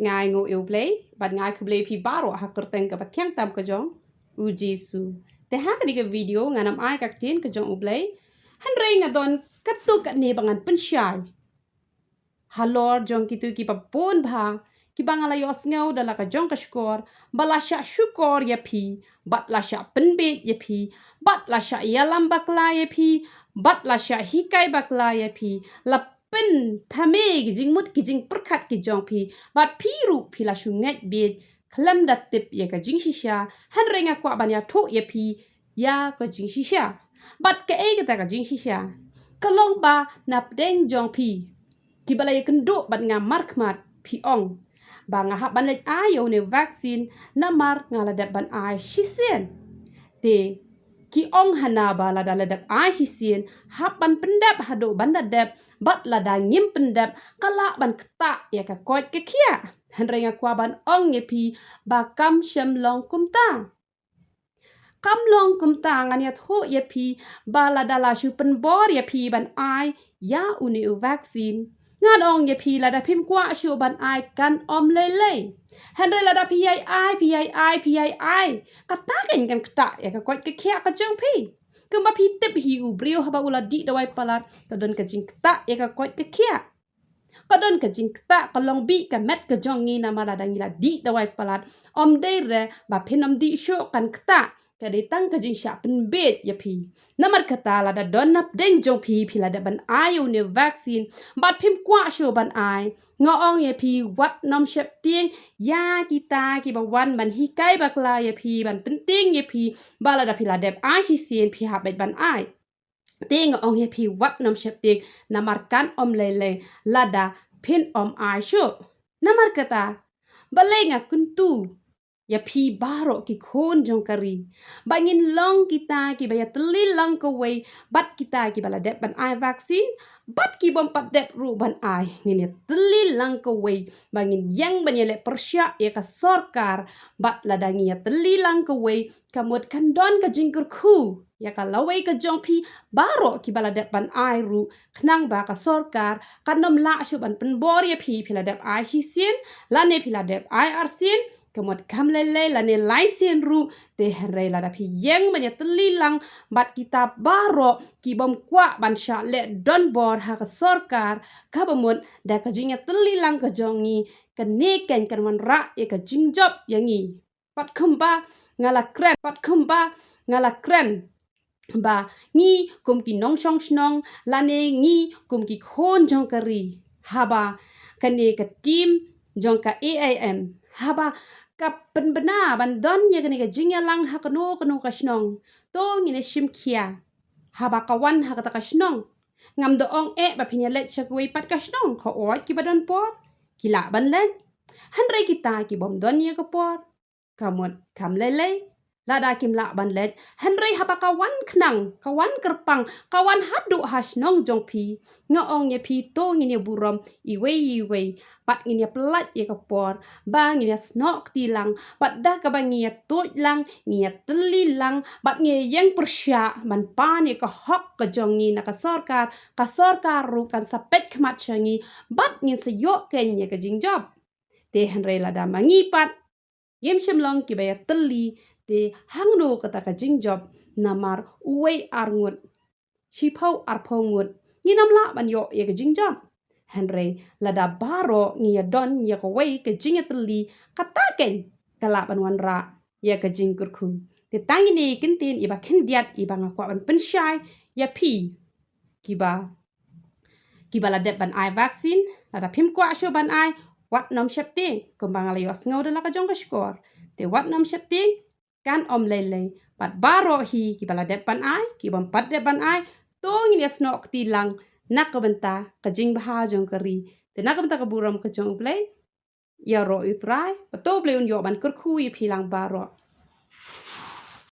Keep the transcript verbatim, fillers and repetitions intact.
Nga ainguh ïa U Blei bad nga ai khublei ïa phi baroh ha ka kyrteng kaba thiang tam ka jong U Jisu. Te ha kane ka video ngan ym ai ka ktien ka jong U Blei, hynrei nga don katto katne ba ngan pynshai halor jong kito kiba bun bha, kiba nga la ïohsngew da la ka jong ka shkor, ba la shah shukor ïa phi, bad la shah pynbeit ïa phi, bad la shah ïalam bakla ïa phi, bad la shah hikai bakla ïa phi, la pynthame ki jingmut ki jingpyrkhat ki jong phi, bad phi ruh phi la shu ngeit beit khlem da tip ïa ka jingshisha, hynrei nga kwah ban ïathuh ïa phi ïa ka jingshisha. Bad kaei kata ka jingshisha? Ka long ba na pdeng jong phi, kiba la ïakynduh bad nga markhmat, phi ong ba nga hap ban leit ai ïa une u vaccine, namar nga la dep ban ai shisien. Te ki ong hana ba lada la dep ai shisien, hap ban pyndep haduh ban da dep, bad lada ngim pyndep, ka lah ban ktah ïa ka koit ka khiah. Hynrei nga kwah ban ong ïa phi ba kam shym long kumta. Kam long kumta. Ngan ïathuh ïa phi ba lada la shu pynbor ïa phi ban ai ïa une u vaccine, ngan ong ïa phi, lada phim kwah shuh ban ai kan ym lei lei. Hynrei lada phi ïai ai, phi ïai ai, phi ïai ai, kata keiñ kan ktah ïa ka koit ka khiah ka jong phi. Kumba phi tip hi, u briew haba u la dih dawai palat, ka don ka jingktah ïa ka koit ka khiah. Ka don ka jingktah, ka long bih ka met ka jong ngi namar lada ngi la dih dawai palat. Ym dei re ba phin ym dih shuh, kan ktah. Ka dei tang ka jingshah pynbeit ïa phi. Namar kata, lada don na pdeng jong phi, phi la dep ban ai ïa une u vaccine, bad phim kwah shuh ban ai, nga ong ïa phi, wat nym sheptieng ïa kita kiba wan ban hikai bakla ïa phi, ban pyntieng ïa phi ba lada phi la dep ai shisien, phi hap beit ban ai. Te nga ong ïa phi, wat nym sheptieng, namar kan ym lei lei lada phin ym ai shuh. Namar kata, balei nga kyntu ïa phi baroh ki khun jong ka ri, ba ngin long kita kiba ïatylli lang kawei bad kita kiba la dep ban ai vaccine, bad ki bym pat dep ruh ban ai. Ngin ïatylli lang kawei ba ngin ïeng ban ïaleh pyrshah ïa ka sorkar, bad lada ngi ïatylli lang kawei, ka mut kan don ka jingkyrkhu ïa ka lawei ka jong phi baroh kiba la dep ban ai ruh, khnang ba ka sorkar kan ym lah shuh ban pynbor ïa phi, phi la dep ai shisien lane phi la dep ai arsien, ka mut kam lei lei lane laisien ruh. Te hynrei lada phi ïeng ban ïatylli lang bad kita baroh ki bym kwah ban shah leh donbor ha ka sorkar, kaba mut da ka jingïatylli lang ka jong ngi, kane keiñ kan wanrah ïa ka jingjop ïa ngi. Pat kumba nga la kren, pat kumba nga la kren ba ngi kum ki nongshong shnong lane ngi kum ki khun jong ka ri, haba kane ka team jong ka A I M, haba ka pynbna ban don ïa kane ka jingïalang ha kano kano ka shnong, to ngin ïa shim khia. Haba ka wan ha kata ka shnong, ngam da ong eh ba phin ïaleit sha kawei pat ka shnong, hooid kiba don por ki lah ban leit. Hynrei kita ki bym don ïa ka por, ka mut kam lei lei lada kim lah ban leit. Hynrei haba ka wan khnang, ka wan kyrpang, ka wan haduh ha shnong jong phi, nga ong ïa phi, to ngin ïa burom iwei iwei, bad ngin ïa pyllait ïa ka por ba ngin ïa snoh kti lang, bad da kaba ngi ïa tuid lang, ngi ïa tylli lang, bad ngi ïa ïeng pyrshah ban pan ïa ka hok ka jong ngi na ka sorkar, ka sorkar ruh kan sa peit khmat sha ngi, bad ngin sa ïoh keiñ ïa ka jingjop. Te hynrei lada ma ngi pat ngim shym long kiba ïatylli, te hangno kata ka jingjop? Namar uwei ar ngut, shiphew arphew ngut, ngin ym lah ban ïoh ïa ka jingjop. Hynrei lada baroh ngi ïa don ïa kawei ka jingïatylli, kata keiñ ka lah ban wanrah ïa ka jingkyrkhu. Te tang ine ki ktien iba khyndiat iba nga kwah ban pynshai ïa phi kiba kiba la dep ban ai vaccine, lada phim kwah shuh ban ai, wat nym sheptieng, kumba nga la ïohsngew da la ka jong ka shkor. Te wat nym sheptieng, kan ym lei lei. Bad baroh hi kiba la dep ban ai, ki bym pat dep ban ai, to ngin ïa snoh kti lang na ka bynta ka jingbha jong ka ri. Te na ka bynta ka burom ka jong U Blei, ïaroh ïa U Trai, bad to U Blei un ïoh ban kyrkhu ïa phi lang baroh.